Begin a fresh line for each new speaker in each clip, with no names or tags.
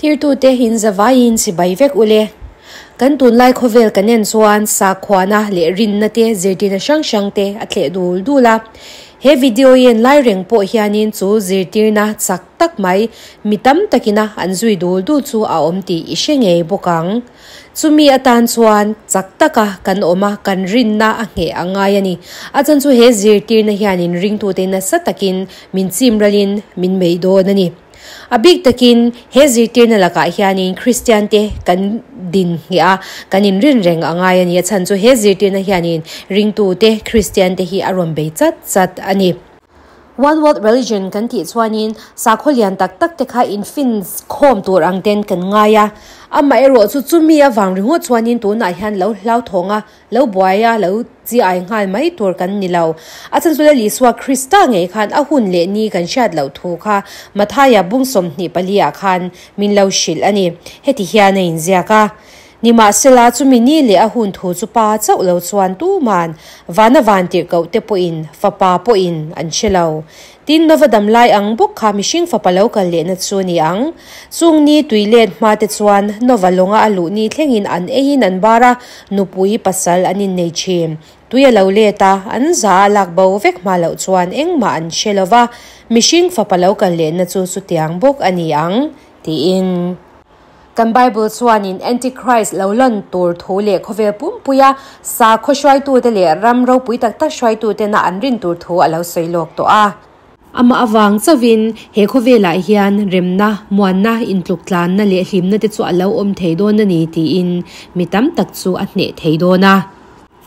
Thlirtute in zavaiin chibai vek ule. Kan tunlai khawvel kan en chuan sakhuana leh rinna te zirtirna hrang hrang te a thleh dul dul a. He video hi en lai reng pawh hianin chu zirtirna chak tak mai mi tam takina an zui dul dul chu a awm tih i hre ngei bawk ang. Chumi atan chuan chak taka kan awm a, kan rinna a ngheh a ngai a ni. A chan chu he zirtirna hianin ringtute nasa takin min chim ralin min mei dawn a ni. A bik takin he zirtirna lakah hianin Kristiante kan din ngheh a, kan inrin reng a ngai a ni. A chhan chu he zirtirna hianin ringtute Kristiante hi a rawn bei chat chat a ni. One World Religion kan tih chuanin sakhaw lian tak tak te kha infin khawm tur ang ten kan ngai a. Amaherawh chu chumi avang ringawt chuanin tunah hian lo hlauthawng a, Lo buai a, lo chi ai nghal mai tur kan ni lo. A chan chu Lal Isua Krista ngei khan a hun leh ni kan hriat loh thu kha Mathaia bung 24 ah khan min lo hrilh a ni. Heti hian a inziak a, Nimahsela, chumi ni leh a hun thu chu pa chauh lo chuan tuman vana van tirhkoh te pawhin, fapa pawhin an hre lo. Tin, Nova dam lai ang bawk kha mihring fapa lo kal lehna chu a ni ang. Chung ni tui let hma te chuan Nova lawnga a luh ni thlengin an eiin an bar a, nupui pasal an innei thin. Tui a lo let a, an za a lak bo vek hma loh chuan engmah an hre lo va, mihring fapa lo kal lehna chu chutiang bawk a ni ang, tiin. Kan Bible chuanin Antichrist lo lan tur thu leh khawvel pumpuia sakhaw hruaitute leh ram ropui tak tak hruaitutena an rin tur thu a lo sawi lawk tawh a. Amah avang chauhin he khawvelah hian remna, muanna, intluktlanna leh hlimna te chu a lo awm thei dawn a ni tiin mi tam tak chu a hneh thei dawn a.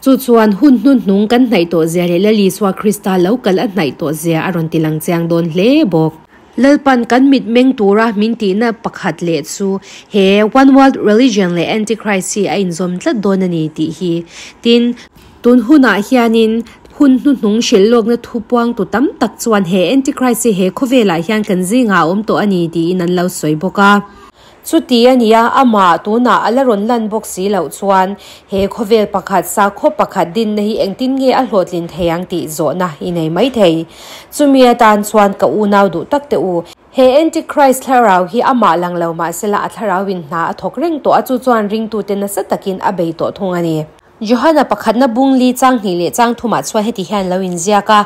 Chu chuan hun hnuhnung kan hnaih tawh zia leh Lal Isua Krista lo kal a hnaih tawh zia a rawn ti lang chiang dawn hle bawk. Lalpan kan mit meng tura min tihna pakhat leh chu he One World Religion leh Antichrist hi a inzawm tlat dawn a ni tih hi. Tin, tun hunah hianin hun hnuhnung hrilh lawkna thu puangtu tam tak chuan he Antichrist hi he khawvelah hian kan zingah a awm tawh a ni tiin an lo sawi bawk a. Chuti a nia, amah tunah a la rawn lan bawk si loh chuan he khawvel pakhat, sakhaw pakhat dinna hi engtin nge a hlawhtlin thei ang tih zawhna i nei mai thei. Chumi atan chuan ka unau duh tak teh u. He Antichrist thlarau hi amah lang lo mahsela a thlarauin hna a thawk reng tawh a, chu chuan ringtute nasa takin a bei tawh thung a ni. Johana pakhatna bung li chang hnih leh chang thumah chuan heti hian lo inziak a,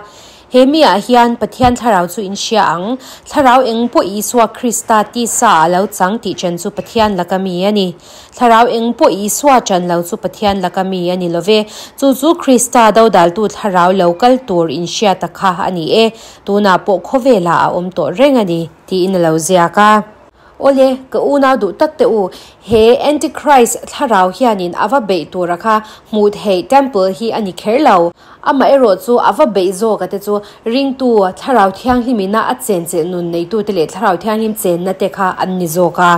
He miah hian Pathian thlarau chu in hria ang, thlarau eng pawh Isua Krista tisa ah lo chang tih chen chu Pathian laka mi a ni. Thlarau eng pawh Isua chan lo chu Pathian laka mi a ni lo ve. Chu chu Krista dodaltu thlarau lo kal tur in hriata kha a ni e, tunah pawh khawvelah a awm tawh reng a ni, tiin a lo ziak a. Awle, ka unau duh tak teh u, he Antichrist thlarau hianin a va beih tura kha hmuh theih temple hi a ni kher lo. Amaherawh chu a va beih zawk a te chu ringtu thlarau thianghlimina a chenchilh nun neitute leh thlarau thianghlim chenna te kha an ni zawk a.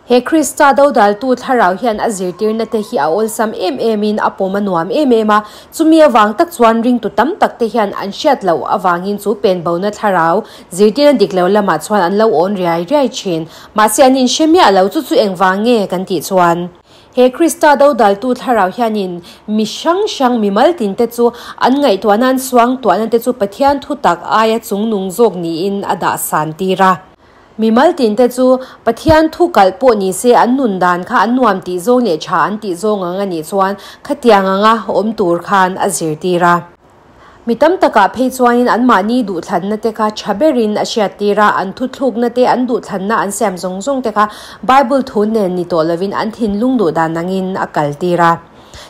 He Krista dodaltu thlarau hian a zirtirna te hi a awlsam em emin a pawm a nuam em em a, chumi avang tak chuan ringtu tam tak te hian an hriat loh avangin chu penbona thlarau Zirtirna dik lo lamah chuan an lo awn riai riai thin. Mahse an inhre miah lo, chu chu engvang nge kan tih chuan? He Krista dodaltu thlarau hianin mi hrang hrang mimal tinte chu an ngaihtuahna an suangtuahna te chu Pathian thutak aia chungnung zawk niin a dah san tir a. Mimal tinte chu Pathian thu kalh pawh ni se an nun dan kha an nuam tih zawng leh tha an tih zawng ang a nih chuan khatiang anga awm tur khan a zirtir a. Mi tam takah phei chuanin anmahni duhthlanna te kha tha berin a hriattir a, an thuthlukna te, an duhthlanna an siam zawng zawng te kha Bible thu nen ni tawh lovin an thinlung duh dan angin a kaltir a.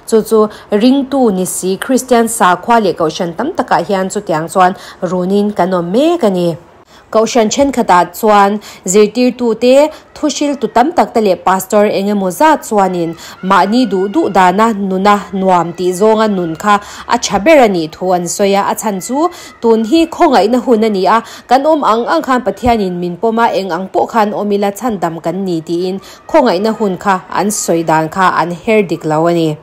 Chu chu ringtu ni si Kristian sakhua leh kohhran tam takah hian chutiang chuan runin kan awm mek a ni. Kohhran thenkhatah chuan zirtirtute, thuhriltu tam takte leh pastor eng emaw zat chuanin mahni duh duh dana nuna nuam tih zawnga nun kha a tha ber a nih thu an sawi a. A chhan chu tun hi khawngaihna hun a ni a, kan awm ang ang khan Pathianin min pawm a, eng ang pawh khan awm ila chhandam kan ni tiin khawngaihna hun kha an sawi dan kha an her dik lo a ni.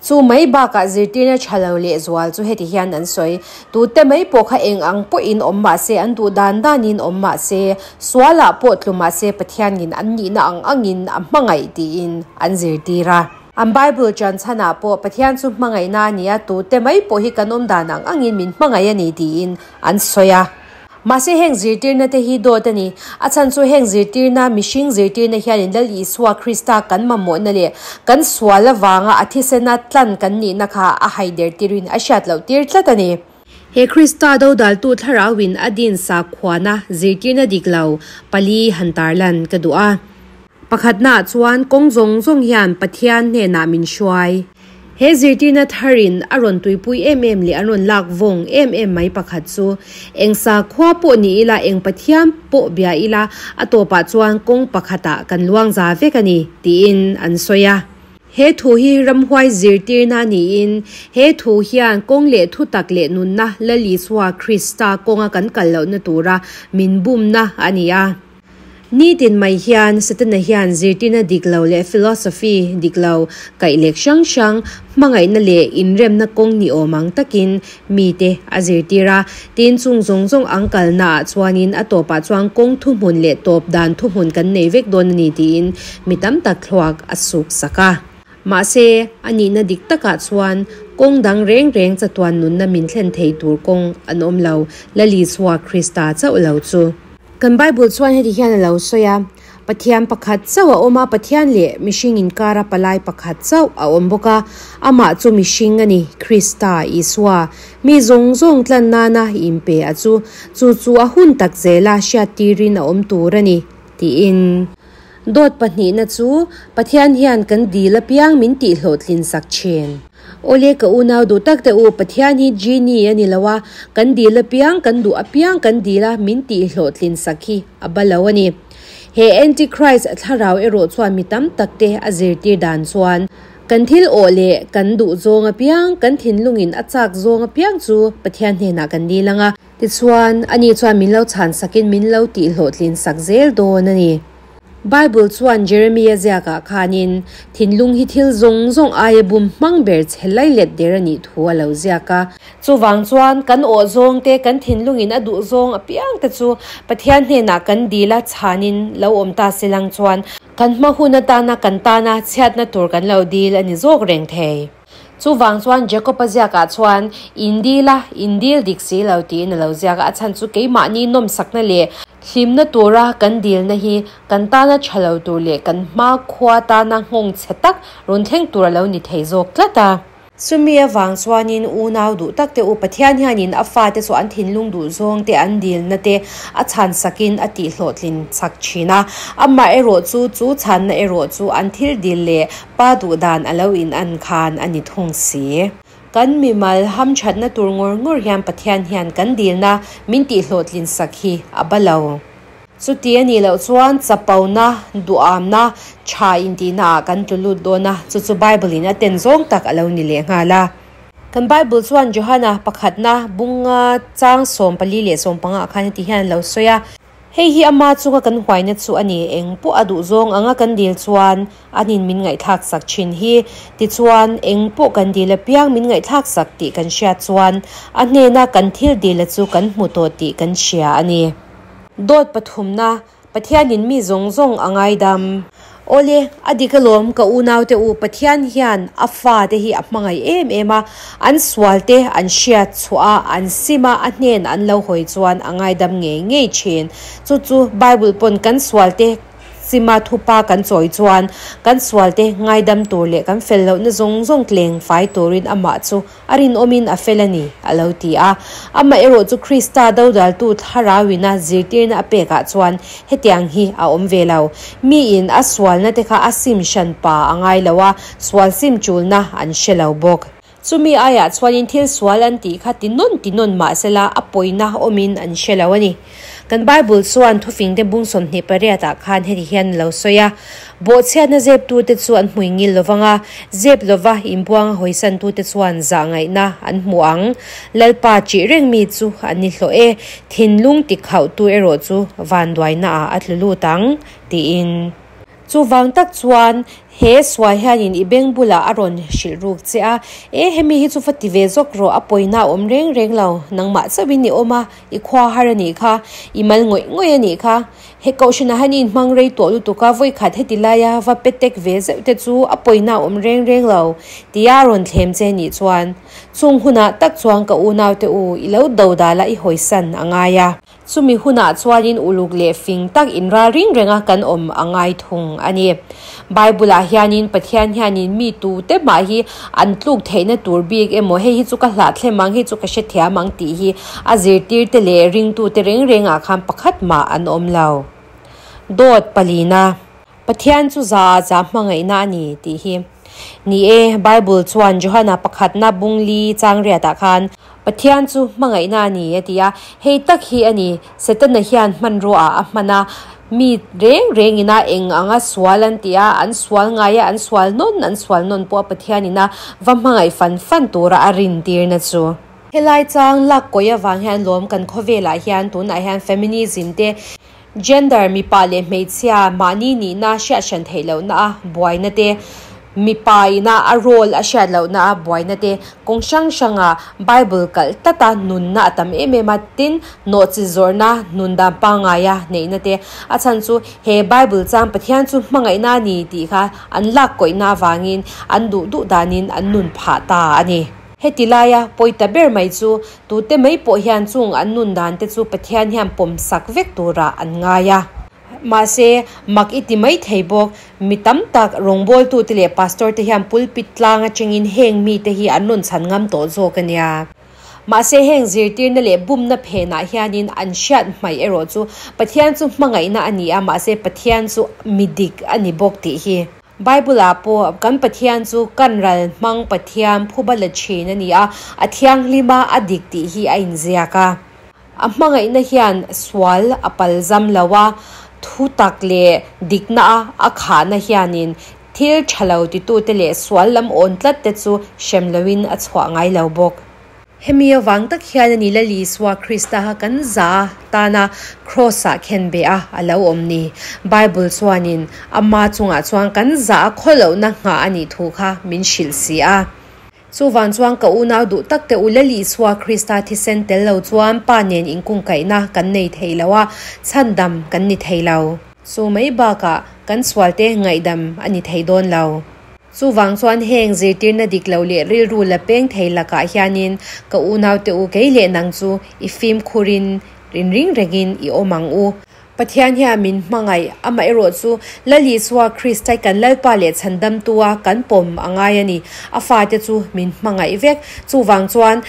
Chu mai bakah zirtirna tha lo leh zual chu heti hian an sawi, Tute mai pawh kha eng ang pawhin awm mah se, an duh dan danin awm mah se, sualah pawh tlu mah se Pathianin an nihna ang angin a hmangaih tiin an zirtir a. An Bible ṭan chhanah pawh Pathian chu hmangaihna a ni a, tute mai pawh hi kan awm dan ang angin min hmangaih a ni tiin an sawi a. Mahse heng zirtirna te hi dawt a ni. A chhan chu heng zirtirna, mihring zirtirna hianin Lal Isua Krista kan mamawhna leh kan sual avanga a thisena tlan kan nihna kha a haider tirin a hriat loh tir tlat a ni. He Krista dodaltu thlarauin a din sakhuana zirtirna dik lo pali han tarlan ka duh a. Pakhatnaah chuan kawng zawng zawng hian Pathian hnenah min hruai. He zirtirna tharin a rawn tuipui em em leh an rawn lak vawng em em mai pakhat chu eng sakhua pawh ni ila, eng Pathian pawh bia ila, a tawpah chuan kawng pakhatah kan luang za vek a ni, tiin an sawi a. He thu hi ramhuai zirtirna niin, he thu hian kawng leh thutak leh nunna Lal Isua Krista kawnga kan kal lohna tura min bumna a ni a. Nitin mai hian Setana hian zirtirna dik lo leh philosophy dik lo kaih lek hrang hrang, hmangaihna leh inremna kawng ni awm ang takin mite a zirtir a. Tin, chung zawng zawng ang kalnaah chuanin a tawpah chuan kawng thuhmun leh tawp dan thuhmun kan nei vek dawn a ni tiin mi tam tak thluak a suk sak a. Mahse, a nihna dik takah chuan kawng dang reng reng chatuan nunna min thlen thei tur kawng an awm lo, Lalisua Krista chauh lo chu. Kan Bible chuan heti hian a lo sawi a, Pathian pakhat chauh a awm a, Pathian leh mihring inkara palai pakhat chauh a awm bawk a, amah chu mihring a ni, Krista, Isua. Mi zawng zawng tlan nana inpe a chu, chu chu a hun tak zela hriattirin a awm tur a ni, tiin. Dawt pahnihna chu, Pathian hian kan dil apiang min tihhlawhtlin sak thin. Awle ka unau duh tak te u, Pathian hi genie a ni lo a, kan dil apiang, kan duh apiang kan dil a, min tihhlawhtlin sak hi a ba lo a ni. He Antichrist thlarau erawh chuan mi tam tak te a zirtir dan chuan, kan thil awh leh kan duh zawng apiang, kan thinlungin a chak zawng apiang chu Pathian hnenah kan dil ang a. Tichuan, ani chuan min lo chhan sakin min lo tihhlawhtlin sak zel dawn a ni. Bible chuan Jeremia ziakah khanin thinlung hi thil zawng zawng aia bum hmang ber che lailet der a nih thu a lo ziak a. Chuvang chuan kan awh zawng te, kan thinlungin a duh zawng apiang te chu Pathian hnenah kan dil a chhanin lo awm ta se lang chuan kan hma hun atana kan tana chhiatna tur kan lo dil a ni zawk reng thei. Chuvang chuan Jakob-a ziakah chuan, In dil a, in dil dik si lo tiin a lo ziak a, a chhan chu keimahni nawmsakna leh hlimna tura kan dilna hi kan tana tha lo tur leh kan hma khua tana nghawng chhe tak rawn thleng tur a lo ni thei zawk tlat a. Chumi avang chuanin unau duh tak te u Pathian hianin a fate chu an thinlung duh zawng te an dilna te a chhan sakin a tihhlawhtlin chak thin a, amaherawh chu chu chhanna erawh chu an thil dil leh Pa duh dan a lo in an khan a ni thung si. Kan mimal hamthatna tur ngawr ngawr hian Pathian hian kan dilna min tihhlawhtlin sak hi a ba lo. Chuti a nih loh chuan chapona, duhamna, tha intihna ah kan tlu lut dawn a, chu chu Bible in a ten zawng tak a lo ni leh nghal a. Kan Bible chuan Johana pakhatna bunga chang 14 leh 15 ah khan heti hian a lo sawi a. Hei hi ama chunga kan huaina chu a ni, eng pawh a duh zawng anga kan dil chuan anin min ngaihthlak sak thin hi. Tichuan, eng pawh kan dil apiang min ngaihthlak sak tih kan hriat chuan a hnena kan thil dila chu kan hmu tawh tih kan hria a ni. Dawt pathumna, Pathianin mi zawng zawng a ngaidam. Awle, a dik alawm ka unaute u, Pathian hian a fate hi a hmangaih em em a, an sualte an hriat chhuah a, an sim a, a hnen an lo hawi chuan a ngaidam ngei ngei thin. Chu chu Bible pawn kan sualte sima thupa kan chawi chuan kan sualte ngaidam tur leh kan fel lohna zawng zawng tleng fai turin amah chu A rinawmin a fel a ni, a lo ti a. Amaherawh chu Krista dodaltu thlarauina zirtirna a pekah chuan hetiang hi a awm ve lo. Miin a sualna te kha a sim hran pa a ngai lo a, sual sim tulna an hre lo bawk. Chumi aiah chuanin thil sual an tih kha ti nawn ti nawn mah sela a pawina awmin an hre lo a ni. Kan Bible chuan thufingte bung 28 ah khan heti hian a lo sawi a, Bawhchhiatna zeptute chu an hmui ngil lo vang a, zep lova inbuanga hawisantute chuan zah ngaihna an hmu ang. Lalpa chih reng mi chu an ni hlawh e, thinlung tikhauhtu erawh chu vanduaina ah a tlu lut ang, tiin. Chuvang tak chuan he sual hianin i beng bulah a rawn hrilh ruk che a, E hemi hi chu va ti ve zawk rawh, a pawina a awm reng reng lo, nangmah chauhin i awm a, i khua har a nih kha, i mal ngawih ngawih a nih kha. He kohhranah hian i inhmang rei tawh lutuk a, vawikhat heti laia va pe tek ve zeuh te chu a pawina a awm reng reng lo, tia a rawn thlem che nih chuan chung hunah tak chuan ka unaute u, i lo do dal a, i hawisan a ngai a. Chumi hunah chuanin uluk leh fing tak inralring renga kan awm a ngai thung a ni. Bible-ah hianin Pathian hianin mi tute mah hi an tluk theihna tur bik emaw hei hi chu ka hlahthlem ang, hei chu ka hrethiam ang tih hi a zirtirte leh ringtute reng rengah khan pakhat mah an awm lo. Dawt palina, Pathian chu za za hmangaihna a ni tih hi. Ni e, Bible chuan Johana pakhatna bungli changriatah khan Pathian chu hmangaihna a ni a ti a, hei tak hi a ni, Setana hian hmanrua a hman a, mi reng rengin a eng anga sual an ti a, an sual ngai a, an sual nawn an sual nawn pawh a Pathianin a va hmangaih fan fan tura a rintirna chu. Helai chang lak kawi avang hian lawm kan khawvelah hian tunah hian feminism te, gender mipa leh hmeichhia mahni nihna hriat hran theih lohna a buaina te, mipa ina a role a hriat lohna a buaina te, kawng hrang hranga Bible kalh tata nunna a tam em em a, tin nawhchi zawrhna nun dan pangngaia neihna te. A chhan chu he Bible chang Pathian chu hmangaihna a ni tih kha an lak kawihna avangin an duh duh danin an nun phah ta a ni. Heti laia pawi ta ber mai chu tute mai pawh hian chung an nun dan te chu Pathian hian pawm sak vek turah an ngai a. Mahse, mak i ti mai thei bawk. Mi tam tak rawngbawltute leh pastor te hian pulpit tlang atangin heng mite hi an rawn chhan ngam tawh zawk a nia. Mahse, heng zirtirna leh bumna phenah hianin an hriat hmaih erawh chu Pathian chu hmangaihna a ni a, mahse Pathian chu mi dik a ni bawk tih hi. Bible-ah pawh kan Pathian chu kan ral hmang Pathian phuba la thin a ni a, a thianghlim a, a dik tih hi a inziak a. A hmangaihna hian sual a palzam lo a, thu tak leh dikna a a khahna hianin thil tha lo titute leh sual lam awn tlat te chu hrem loin a chhuah ngai lo bawk. Hemi avang tak hian a ni Lal Isua Krista kha kan za tana Kraws-ah khen beh a a lo awm ni. Bible chuanin ama chungah chuan kan za a khawlohna nghah a nih thu kha min hrilh si a. Chuvang chuan ka unau duh tak te u Lal Isua Krista thisen tel lo chuan Pa nen inkungkaihna kan nei thei lo a, chhandam kan ni thei lo. Chu mai bakah kan sualte ngaihdam a ni thei dawn lo. Chuvang chuan heng zirtirna dik lo leh rilru la peng thei lakah hianin ka unau te u kei leh nang chu i fimkhurin rinring rengin i awm ang u. Pathian hian min hmangaih, amaherawh chu Lal Isua Kristai kan Lalpa leh Chhandamtua kan pawm a ngai a ni. A fate chu min hmangaih vek. Chuvang chuan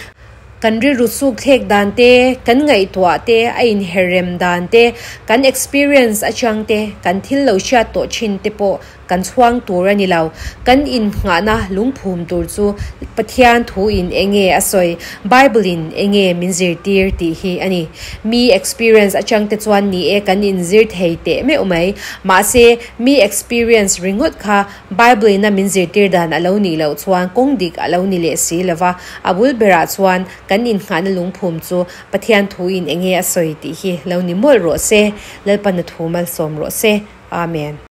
kan rilru suk thlek dan te, kan ngaihtuah te, a inherrem dan te, kan experience atang te, kan thil lo hriat tawh thin te pawh kan chhuang tur a ni lo. Kan innghahna lungphum tur chu Pathian thu in enge a sawi, Bible in enge min zirtir tih hi a ni. Mi experience atang te chuan ni e kan inzir thei teh meuh mai. Mahse, mi experience ringawt kha Bible in a min zirtir dan a lo nih loh chuan kawng dik a lo ni leh si lo va, a bul berah chuan kan innghahna lungphum chu Pathian thu in enge a sawi tih hi lo ni mawlh rawh se. Lalpana thu malsawm rawh se. Amen.